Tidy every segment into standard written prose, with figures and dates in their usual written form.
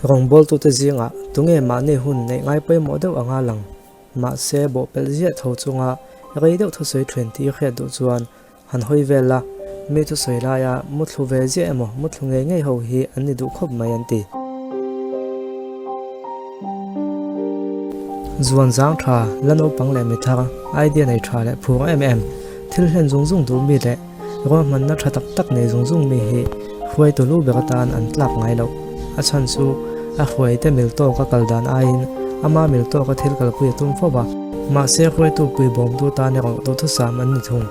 Rawngbawltute zingah tunge mahni hun neih ngai pawimawh deuh anga lang? Mahse, bawhpelh ziah tho chunga rei deuh thusawi ṭhen tih i hriat duh chuan han hawi vel la, mi thusawi laia muthlu ve ziah emaw muthlu ngei ngei ho hi an ni duh khawp mai an ti. Zuan zang tha, la naupang leh mi thar, idea nei tha leh phur em em, thil hlen zung zung duh mi leh ruahmanna tha tak tak nei zung zung mi hi hruaitu lu ber atan an tlak ngai loh. A chhan chu a hruaite mil tawka kal dan aiin ama mil tawka thil kalpui a tum fo va, mahse hruaitu puibawmtu tan erawh duhthusam an ni thung.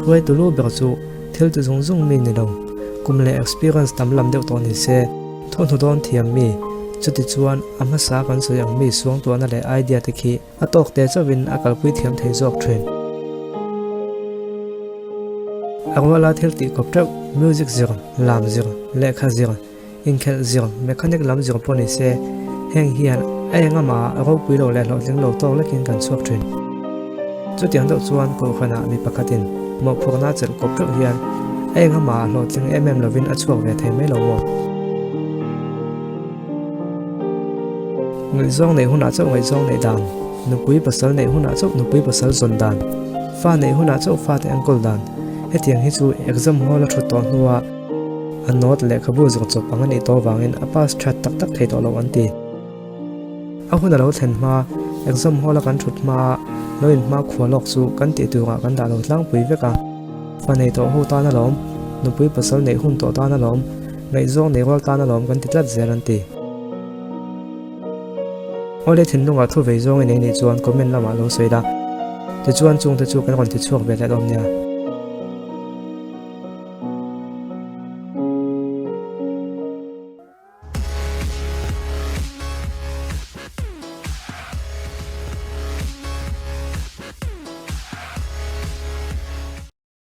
Hruaitu lu ber chu thil ti zung zung mi ni lo, kum leh experience tam lam deuh tawh ni se, thawhhnu dawn thiam mi, chuti chuan a hmasa kan sawi ang mi suangtuahna leh idea te khi a tawk te chauhin a kalpui thiam thei zawk thin. A ruala thil tih kawp teuh, music zir, lam zir, lehkha zir, inkhelh zir, mechanic lam zir pawh ni se, heng hian a eng amah ah ropui lo leh hlawhtling lo tawk lekin kan chhuak thin. Chutiang deuh chuan Kohhranah mi pakhatin mawhphurhna a chelh kawp teuh hian a eng amah ah hlawhtling em em lovin a chhuak ve thei mai lo maw? Ngaihzawng neih hunah chauh ngaihzawng neih dan, nupui pasal neih hunah chauh nupui pasal zawn dan, fa neih hunah chauh fate enkawl dan, hetiang hi chu exam hall a thut tawh hnuah a note lehkhabu zawk chawp ang a nih tawh avangin a pass that tak tak thei tawh lo an ti. A hun a lo thlen hma, exam hall a kan thut hmaa lo inhma khua lawk chu kan tih turah kan dah lo tlangpui vek a. Fa nei tawh ho tan alawm, nupui pasal neih hun tawh tan alawm, ngaihzawng nei rual tan alawm kan ti tlat zel an ti. Awle thinlungah thu vei zawng i nei nih chuan comment lamah lo sawi la, tichuan chungte chu kan rawn ti chhuak ve leh dawn nia.